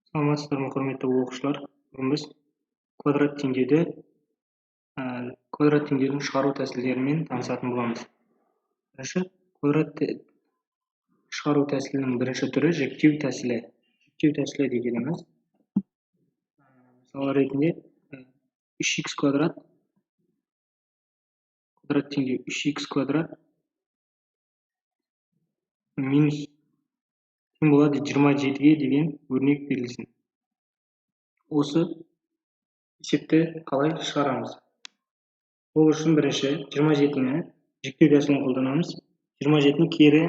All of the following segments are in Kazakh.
Саламатсыздар ма, құрметті оқушылар. Бүгін біз квадрат теңдеуді квадрат теңдеудің шығару тәсілдерімен танысатын боламыз. Бірінші квадрат шығару тәсілінің бірінші түрі жіктеу тәсілі. Жіктеу тәсілі дегеніміз мысал ретінде 3x квадрат квадрат теңдеу 3x квадрат минус тең болады 27-ге деген өрнек берілсін. Осы есепті қалай шығарамыз? Ол үшін бірінші 27-ні жіктеу тәсілін қолданамыз. 27-ні кері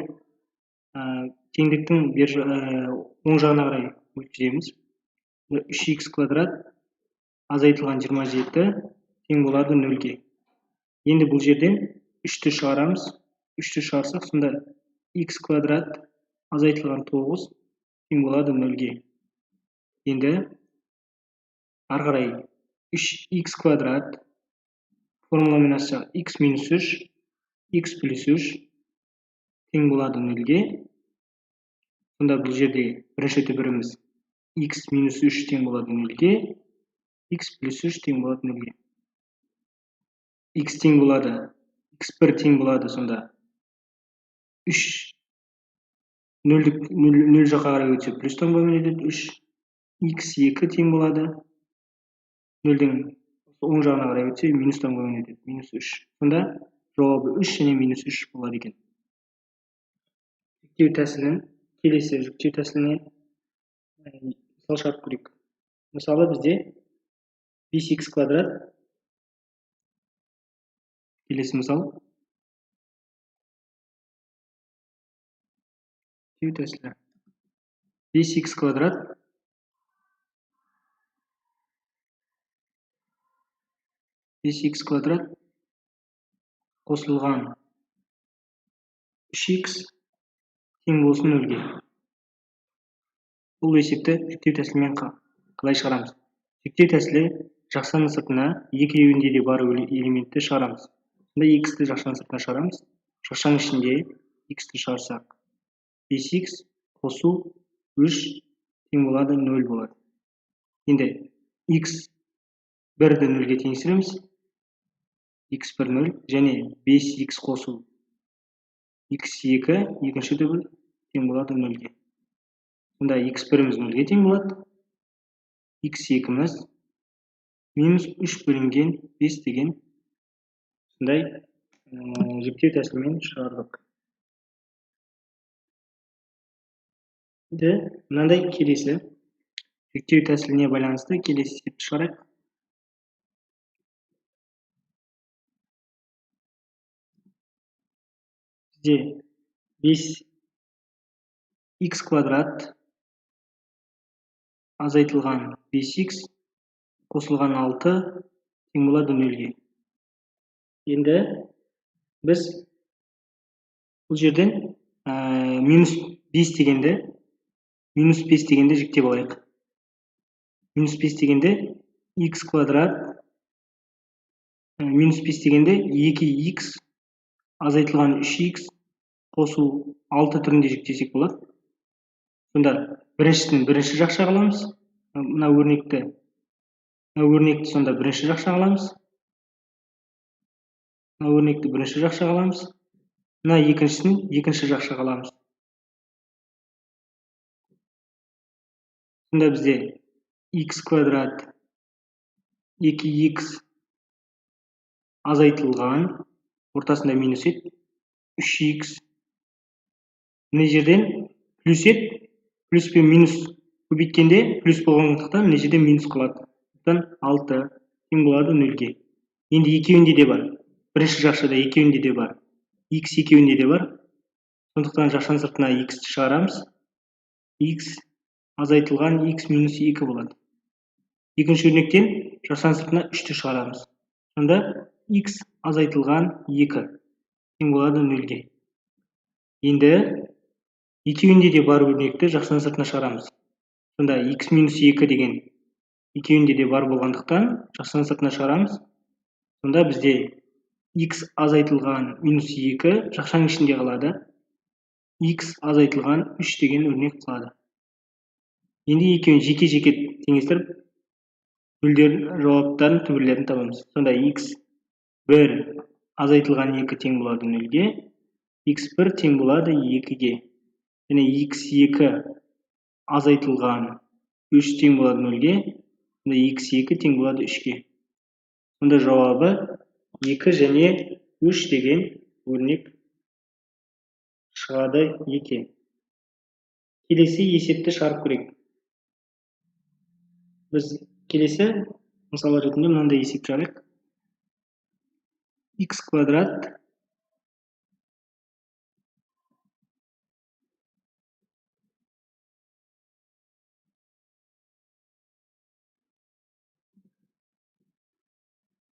теңдіктің оң жағына қарай өткіземіз. 3x квадрат азайтылған 27 тең болады 0-ге. Енді бұл жерден 3-ті шығарамыз. 3-ті шығарсақ, сонда x квадрат азайтылған 9 тең болады 0-ге. Енді ары қарай 3x квадрат формуламен ашсақ x минус 3, x плюс 3 тең болады 0-ге. Сонда бұл жерде бірінші түбіріміз x минус 3 тең болады 0-ге, x плюс 3 тең болады 0-ге. X тең болады, x1 тең болады сонда 3 нөл жаққа қарай өтсе плюс таңбамен өтеді 3, x2 тең болады 0-дің оң жағына қарай өтсе минус таңбамен өтеді минус 3. Сонда жауабы 3 және минус 3 болады екен. Жіктеу тәсілін келесі жіктеу тәсіліне мысал шығарып көрейік. Мысалы бізде 5x квадрат, келесі мысал жіктеу тәсілі 5x квадрат 5x квадрат қосылған 3x тең болсын 0-ге. Бұл есепті жіктеу тәсілімен қалай шығарамыз? Жіктеу тәсілі жақшаның сыртына екеуінде де бар элементті шығарамыз. Сонда x-ті жақшаның сыртына шығарамыз. Жақшаның ішінде x-ті шығарсақ 5x қосу 3 тең болады 0 болады. Енді x 1-ді 0-ге теңестіреміз. x1 0 және 5x қосу x2 екінші түбір тең болады 0-ге. Сонда x1-іміз 0-ге тең болады. x2-міз минус 3 бөлінген 5 деген сондай жіктеу тәсілімен шығардық. Енді мынандай келесі жіктеу тәсіліне байланысты келесі есепті шығарайық. Бізде 5x квадрат азайтылған 5x қосылған 6 тең болады 0-ге. Енді біз бұл жерден минус 5 дегенді минус 5 дегенді жіктеп алайық. Минус 5 дегенде x квадрат минус 5 дегенде 2x азайтылған 3x қосу 6 түрінде жіктесек болады. Сонда біріншісін бірінші жақшаға аламыз. Мына өрнекті сонда бірінші жақшаға аламыз. Мына өрнекті бірінші жақшаға аламыз. Мына екіншісін екінші жақшаға аламыз. Сонда бізде x квадрат 2x азайтылған ортасында минус ет 3x мына жерден плюс ет, плюс пен минус көбейткенде плюс болғандықтан мына жерде минус қалады. Сондықтан 6 тең болады 0-ге. Енді екеуінде де бар. Бірінші жақшада екеуінде де бар. X екеуінде де бар. Сондықтан жақшаның сыртына x-ті шығарамыз. X азайтылған x минус 2 болады. Екінші өрнектен жақшаның сыртына 3-ті шығарамыз. Сонда x азайтылған 2 тең болады 0-ге. Енді екеуінде де бар өрнекті жақшаның сыртына шығарамыз. Сонда x минус 2 деген екеуінде де бар болғандықтан жақшаның сыртына шығарамыз. Сонда бізде x азайтылған минус 2 жақшаның ішінде қалады. X азайтылған 3 деген өрнек қалады. Енді екеуін жеке-жеке теңестіріп, нөлдердің жауаптарын, түбірлерін табамыз. Сонда x1 азайтылған 2 тең болады 0-ге, x1 тең болады 2-ге. Және x2 азайтылған 3 тең болады 0-ге, сонда x2 тең болады 3-ге. Сонда жауабы 2 және 3 деген өрнек шығады екен. Келесі есепті шығарып көрейік. Біз келесі мысал ретінде мынандай есеп шығарайық. X квадрат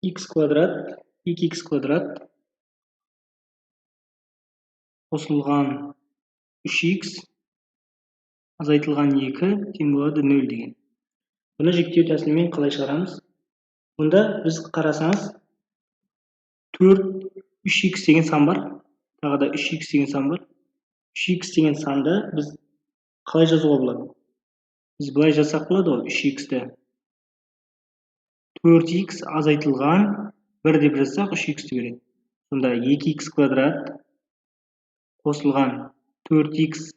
x квадрат 2x квадрат қосылған 3x азайтылған 2 тең болады 0 деген. Бұны жіктеу тәсілімен қалай шығарамыз? Бұнда біз қарасаңыз 4 3x деген сан бар, тағы да 3x деген сан бар. 3x деген санды біз қалай жазуға болады? Біз былай жазсақ болады ғой, 3x-ті 4x азайтылған 1 деп жазсақ 3x-ті береді. Сонда 2x квадрат қосылған 4x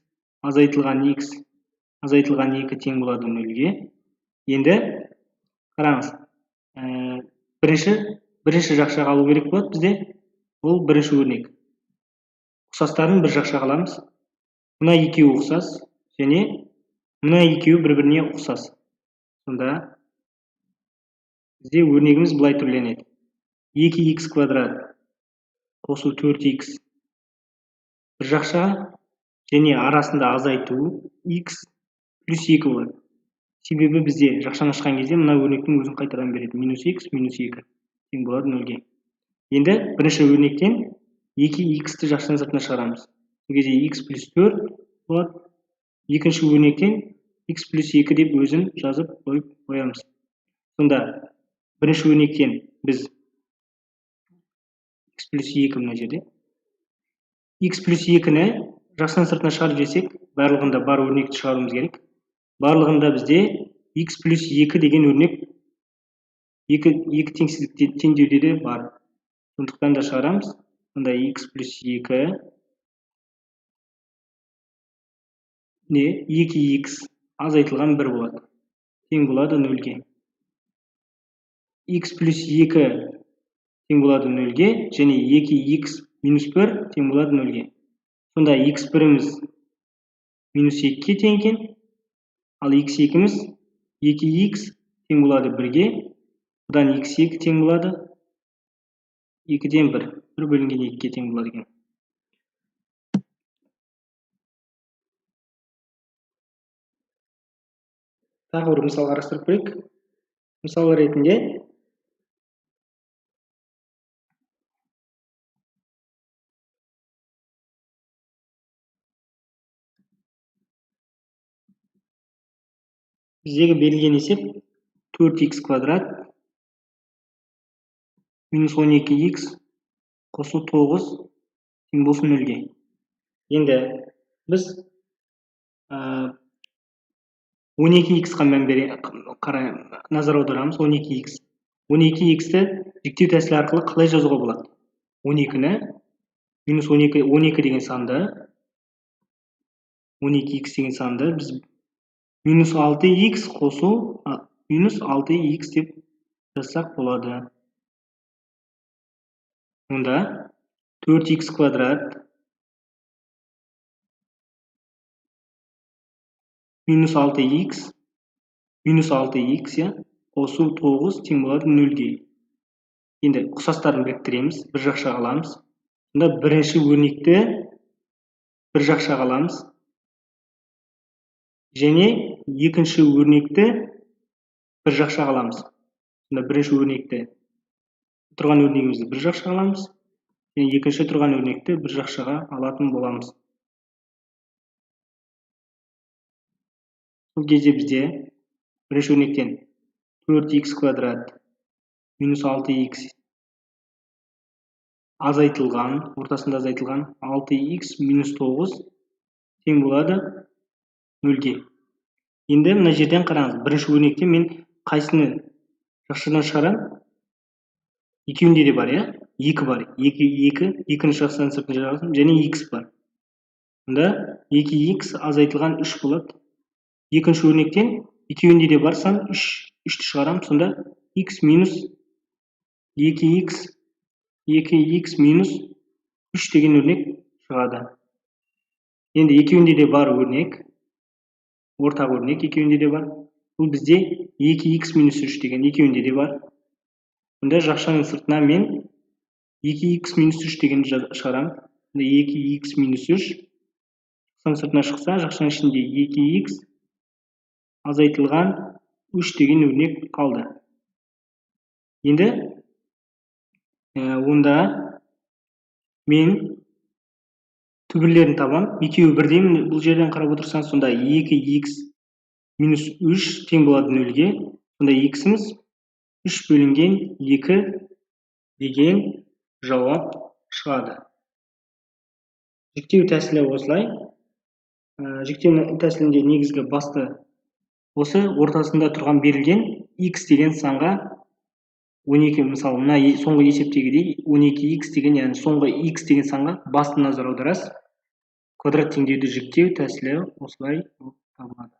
азайтылған x азайтылған 2 тең болады 0-ге. Енді қараңыз, бірінші жақшаға алу керек болады бізде. Ол бірінші өрнек. Ұқсастарын бір жақшаға аламыз. Мына екеуі ұқсас және мына екеуі бір-біріне ұқсас. Сонда бізде өрнегіміз былай түрленеді. 2x квадрат қосу 4x бір жақшаға және арасында азайту x плюс 2 болады. Себебі бізде жақшаны ашқан кезде мына өрнектің өзін қайтадан береді. Минус x минус 2 тең болады 0-ге. Енді бірінші өрнектен 2x-ті жақшаның сыртына шығарамыз. Сол кезде x плюс 4 болады. Екінші өрнектен x плюс 2 деп өзін жазып қойып қоямыз. Сонда бірінші өрнектен біз x плюс 2 мына жерде. X плюс 2-ні жақшаның сыртына шығарып жесек, барлығында бар өрнекті шығаруымыз керек. Барлығында бізде x плюс 2 деген өрнек екі теңсіздікте теңдеуде де бар. Сондықтан да шығарамыз. Сонда x плюс 2 не 2x азайтылған 1 болады. Тең болады 0-ге. X плюс 2 тең болады 0-ге және 2x минус 1 тең болады 0-ге. Сонда x біріміз минус 2-ге тең екен, ал x екіміз 2x тең болады 1-ге, бұдан x2 тең болады 2-ден 1, 1 бөлінген 2-ге тең болады екен. Тағы бір мысал қарастырып көрейік. Мысал ретінде біздегі берілген есеп 4x квадрат минус 12x қосу 9 тең болсын 0-ге. Енді біз 12x-қа мән бере қарай назар аударамыз. 12x. 12x-ті жіктеу тәсілі арқылы қалай жазуға болады? 12-ні минус 12, 12 деген санды, 12x деген санды біз минус 6x қосу минус 6x деп жазсақ болады. Онда 4x квадрат минус 6x минус 6x қосу 9 тең болады 0-ге. Енді ұқсастарын біріктіреміз, бір жақшаға аламыз. Сонда бірінші өрнекті бір жақшаға аламыз. Және екінші өрнекті бір жақшаға аламыз. Сонда бірінші өрнекті тұрған өрнегімізді бір жақшаға аламыз. Және екінші тұрған өрнекті бір жақшаға алатын боламыз. Бұл кезде бізде бірінші өрнектен 4x квадрат минус 6x азайтылған, ортасында азайтылған 6x минус 9 тең болады 0-ге. Енді мына жерден қараңыз, бірінші өрнекте мен қайсыны жақшадан шығарамын? Екеуінде де бар, иә? 2 бар. 2, 2, екінші жақшаның сыртына жазамын, және x бар. Онда 2x азайтылған 3 болады. Екінші өрнектен екеуінде де бар сан 3, 3-ті шығарамын, сонда x минус 2x, 2x минус 3 деген өрнек шығады. Енді екеуінде де бар өрнек, ортақ өрнек екеуінде де бар. Бұл бізде 2x минус 3 деген екеуінде де бар. Онда жақшаның сыртына мен 2x минус 3 дегенді шығарамын. Онда 2x минус 3 жақшаның сыртына шықса, жақшаның ішінде 2x азайтылған 3 деген өрнек қалды. Енді онда мен түбірлерін табамын. Екеуі бірдей, бұл жерден қарап отырсаң, сонда 2x минус 3 тең болады 0-ге. Сонда x-іміз 3 бөлінген 2 деген жауап шығады. Жіктеу тәсілі осылай. Жіктеу тәсілінде негізгі басты осы ортасында тұрған берілген x деген санға 12, мысалы, мына соңғы есептегідей 12x деген, яғни соңғы x деген санға басты назар аударасыз. Квадрат теңдеуді жіктеу тәсілі осылай болып табылады.